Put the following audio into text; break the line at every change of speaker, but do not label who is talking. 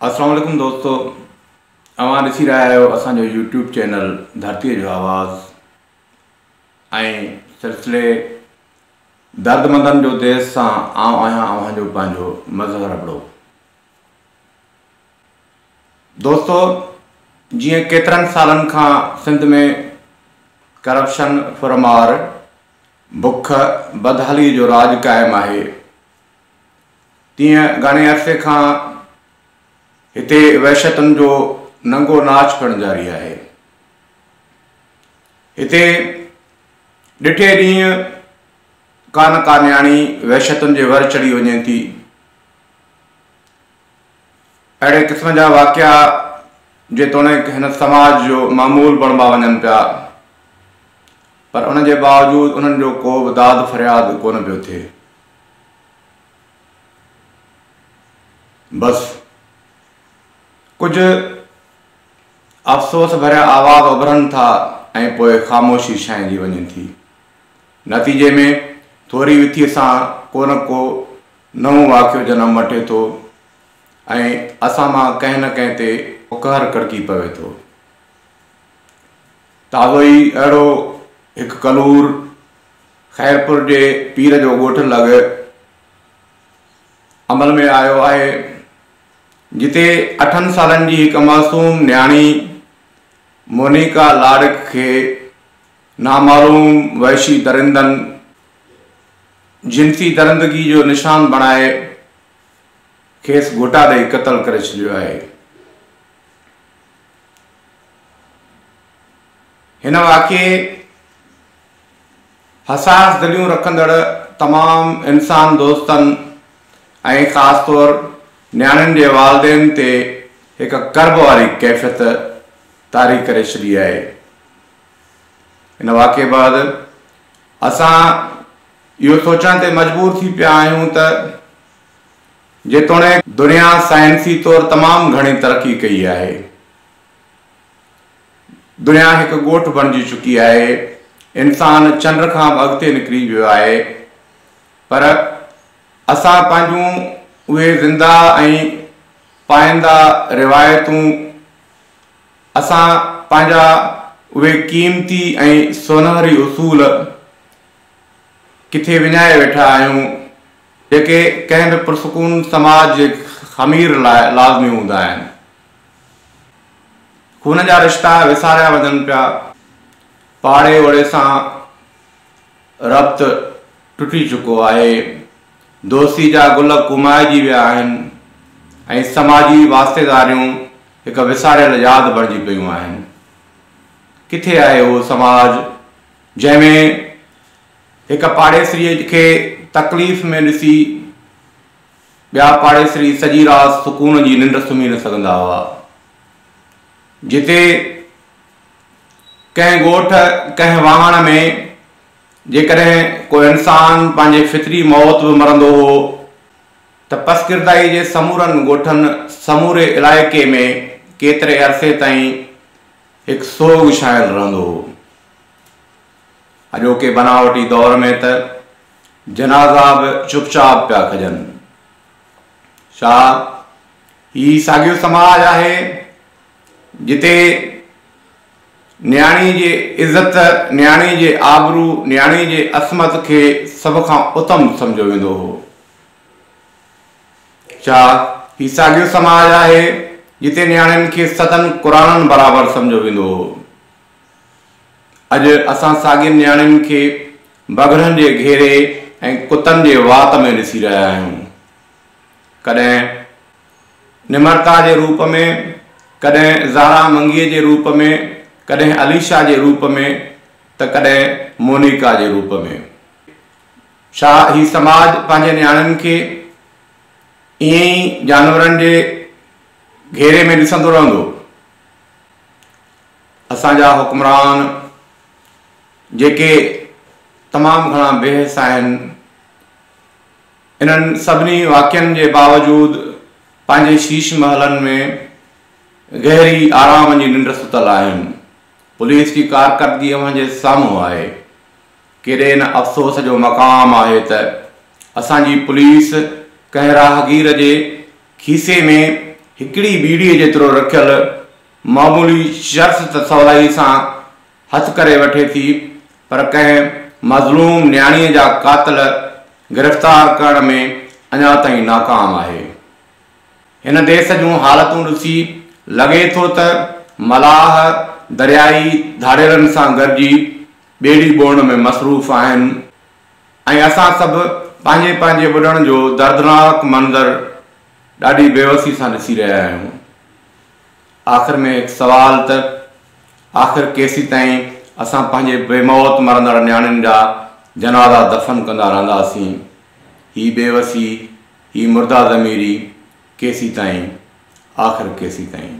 السلام عليڪم دوستو اوهان ڏسي رهيا آهيو اسان جو يوٽيوب چينل ڌرتي جو آواز ۽ سلسلي دردمندن جو ديس سان آئون آهيان اوهان جو پنهنجو مظهر ابڙو. دوستو جيئن ڪيترن سالن کان سنڌ ۾ ڪرپشن، ڦر مار، بک، بدحالي جو راڄ قائم آهي تيئن گهڻي عرصي کان هتي وحشتن جو ننگو ناچ پڻ جاري آهي. هتي ڏٺي ڏينهن ڪا نه ڪا نياڻي وحشتن جي ور چڙهي وڃي ٿي. اهڙي قسم جا واقعا جيتوڻيڪ هن سماج جو معمول بڻبا وڃن پيا پر ان جي باوجود انهن جو ڪو به داد فرياد ڪونه پيو ٿئي. بس ڪجهه افسوس ڀريا آواز اڀرن ٿا ۽ پوء خاموشي ڇانئجي وڃي ٿي. نتيجي ۾ ٿوري وٿيء سان ڪو نه ڪو نئون واقعو جنم وٺي ٿو ۽ اسان مان ڪنهن نه ڪنهن تي قهر ڪڙڪي پوي ٿو. تازو ئي اهڙو هڪ ڪلور خيرپور جي پير جو ڳوٺ لڳ عمل ۾ آيو آهي، جتي اٺن سالن جي هڪ معصوم نياڻي مونيڪا لاڙڪ کي نامعلوم وحشي درندن جنسي درندگي جو نشان بڻائي کيس گهوٽا ڏئي قتل ڪري ڇڏيو آهي. هن واقعي حساس دليون رکندڙ تمام انسان دوستن ۽ خاص طور نياڻين جي والدين تي هڪ ڪرب واري ڪيفيت طاري ڪري ڇڏي آهي. ان واقعي بعد اسان اهو سوچڻ تي مجبور ٿي پيا آهيون ته جيتوڻيڪ دنيا سائنسي طور تمام گهڻي ترقي ڪئي آهي، دنيا هڪ ڳوٺ بڻجي چڪي آهي، انسان چنڊ کان به اڳتي نڪري ويو آهي پر اسان پنهنجون اهي زنده ۽ پائنده روايتون، اسان پنهنجا اهي قيمتي ۽ سونهري اصول ڪٿي وڃائي ويٺا آهيون، جيڪي ڪنهن به پرسڪون سماج جي خمير لاء لازمي هوندا آهن. خون جا رشتا وساريا وڃن پيا، پاڙي اوڙي سان ربط ٽٽي چڪو آهي، دوستي جا گل ڪومائجي ويا آهن ۽ سماجي واسطيداريون هڪ وساريل ياد بڻجي پيون آهن. ڪٿي آهي اهو سماج جنهن ۾ هڪ پاڙيسريء کي تڪليف ۾ ڏسي ٻيا پاڙيسري سڄي رات سڪون جي ننڊ سمهي نه سگهندا هئا. جتي ڪنهن ڳوٺ، ڪنهن واهڻ ۾ جيڪڏهن ڪو انسان پنهنجي فطري موت به مرندو هو ته پسگردائي جي سمورن ڳوٺن، سموري علائقي ۾ ڪيتري عرصي تائين هڪ سوڳ ڇانيل رهندو هو. اڄوڪي بناوٽي دور ۾ ته جنازا به چپ چاپ پيا کڄن. ڇا هي ساڳيو سماج آهي جتي نياڻي جي عزت، نياڻي جي آبرو، نياڻي جي عصمت کي سڀ کان اتم سمجهيو ويندو هو؟ ڇا هي ساڳيو سماج آهي جتي نياڻين کي ستن قرآنن برابر سمجهيو ويندو هو؟ اڄ اسان ساڳين نياڻين کي بگهڙن جي گهيري ۽ ڪتن جي وات ۾ ڏسي رهيا آهيون. ڪڏهن نمرتا جي روپ ۾، ڪڏهن زهرا منگيء جي روپ ۾، ڪڏهن عليشا جي روپ ۾ ته ڪڏهن مونيڪا جي روپ ۾. ڇا هي سماج پنهنجي نياڻين کي ائين ئي جانورن جي گهيري ۾ ڏسندو رهندو؟ اسان جا حڪمران جيڪي تمام گهڻا بي حس آهن، انهن سڀني واقعن جي باوجود پنهنجي شيش محلن ۾ گهري آرام جي ننڊ ستل آهن. پوليس جي ڪارڪردگي اوهان جي سامهون آهي. ڪيڏي نه افسوس جو مقام آهي ته اسان جي پوليس ڪنهن راهگير جي کيسي ۾ هڪڙي ٻيڙيء جيترو رکيل معمولي چرس ته سولائي سان هٿ ڪري وٺي ٿي، پر ڪنهن مظلوم نياڻيء جا قاتل گرفتار ڪرڻ ۾ اڃا تائين ناڪام آهي. هن ديس جون حالتون ڏسي لڳي ٿو ته ملاح دريائي ڌاڙيلن سان گڏجي ٻيڙي ٻوڙڻ ۾ مصروف آهن ۽ اسان سڀ پنهنجي پنهنجي ٻڏڻ جو دردناڪ منظر ڏاڍي بيوسي سان ڏسي رهيا آهيون. آخر ۾ هڪ سوال ته آخر ڪيسيتائين اسان پنهنجي بي موت مرندڙ نياڻين جا جنازا دفن ڪندا رهنداسين؟ هي بيوسي، هي مرده ضميري ڪيسيتائين؟ آخر ڪيسيتائين؟